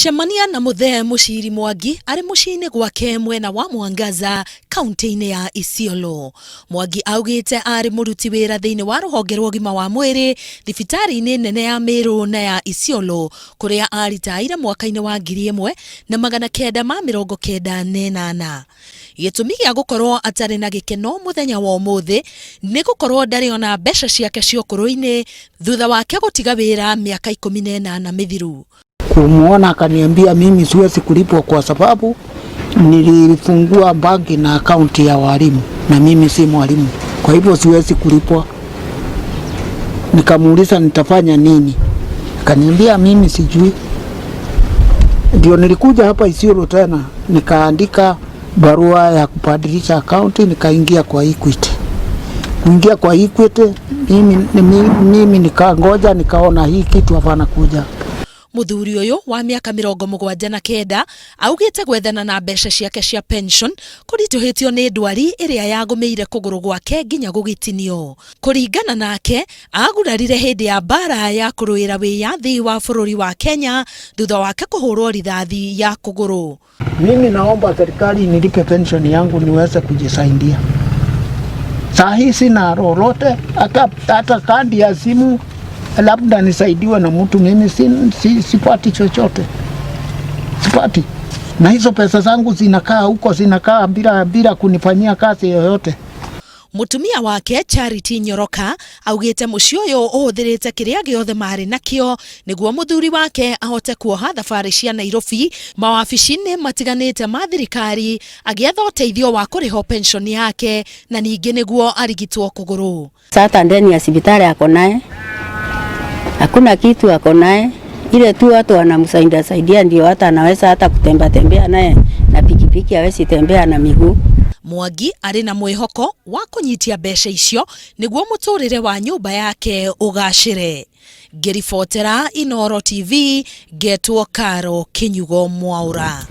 Cemania na Muthee Muciri Mwangi arĩ mũciĩ-inĩ gwake mwena wa Mwangaza kaunti-inĩ ya Isiolo. Mwangi augĩte arĩ mũruti wĩra thĩinĩ wa rũhonge rwa ũgima wa mwĩrĩ thibitarĩ-inĩ nene ya Meru na ya Isiolo kũrĩa aritaire mwaka-inĩ wa 1998. Gĩtũmi gĩa gũkorwo atarĩ na gĩkeno mũthenya wa ũmũthĩ nĩ gũkorwo ndarĩ ona mbeca ciake cia ũkũrũ-inĩ thutha wake gũtiga wĩra mĩaka 18 mĩthiru. Kumuona akaniambia mimi siwezi kulipwa kwa sababu nilifungua banki na akaunti ya walimu na mimi si mwalimu, kwa hivyo siwezi kulipwa. Nikamuuliza nitafanya nini, akaniambia mimi sijui. Ndio nilikuja hapa Isiolo tena nikaandika barua ya kubadilisha akaunti, nikaingia kwa Equity. Kuingia kwa Equity mimi nikangoja, nikaona hii kitu hapana kuja. Muthuri uyu wa miaka 79 augite gwethana na mbeca ciake cia pension kũritũhĩtio nĩ ndwari ĩrĩa yagũmĩire kũgũrũ gwake nginya gũgĩtinio. Kũringana nake, agurarire hĩndĩ ya mbara ya kũrũĩra wĩyathi wa bũrũri wa Kenya thutha wake kũhũrwo rithathi ya kũgũrũ. Mimi naomba serikali nilipe pension yangu niweze kujisaidia. Saa hii sina lolote, hata kadi ya simu labda nisaidiwe na mtu, mimi sipati chochote, sipati. Na hizo pesa zangu zinakaa huko, zinakaa bila kunifanyia kazi yoyote. Mutumia wake Charity Nyoroka augite muciĩ ũyũ ũhũthĩrĩte kĩrĩa gĩothe marĩ nakĩo nĩguo mũthuri wake ahote kuoha thabarĩ cia Nairobi mawabici-inĩ matiganĩte ma thirikari agĩetha ũteithio wa kũrĩhwo pension yake na ningĩ nĩguo arigitwo kũgũrũ. Sasa ndeni ya hospitali ako naye, hakuna kitu ako naye, ile tu watu wanamsaidia saidia, ndio hata anaweza hata kutembea tembea naye na pikipiki, hawezi tembea na miguu. Mwangi arĩ na mwĩhoko wa kũnyitia mbeca icio nĩguo mũtũrĩre wa nyũmba yake ũgacĩre. Ngĩribotera Inooro TV, ngetwo Karo Kinyugo Mwaura.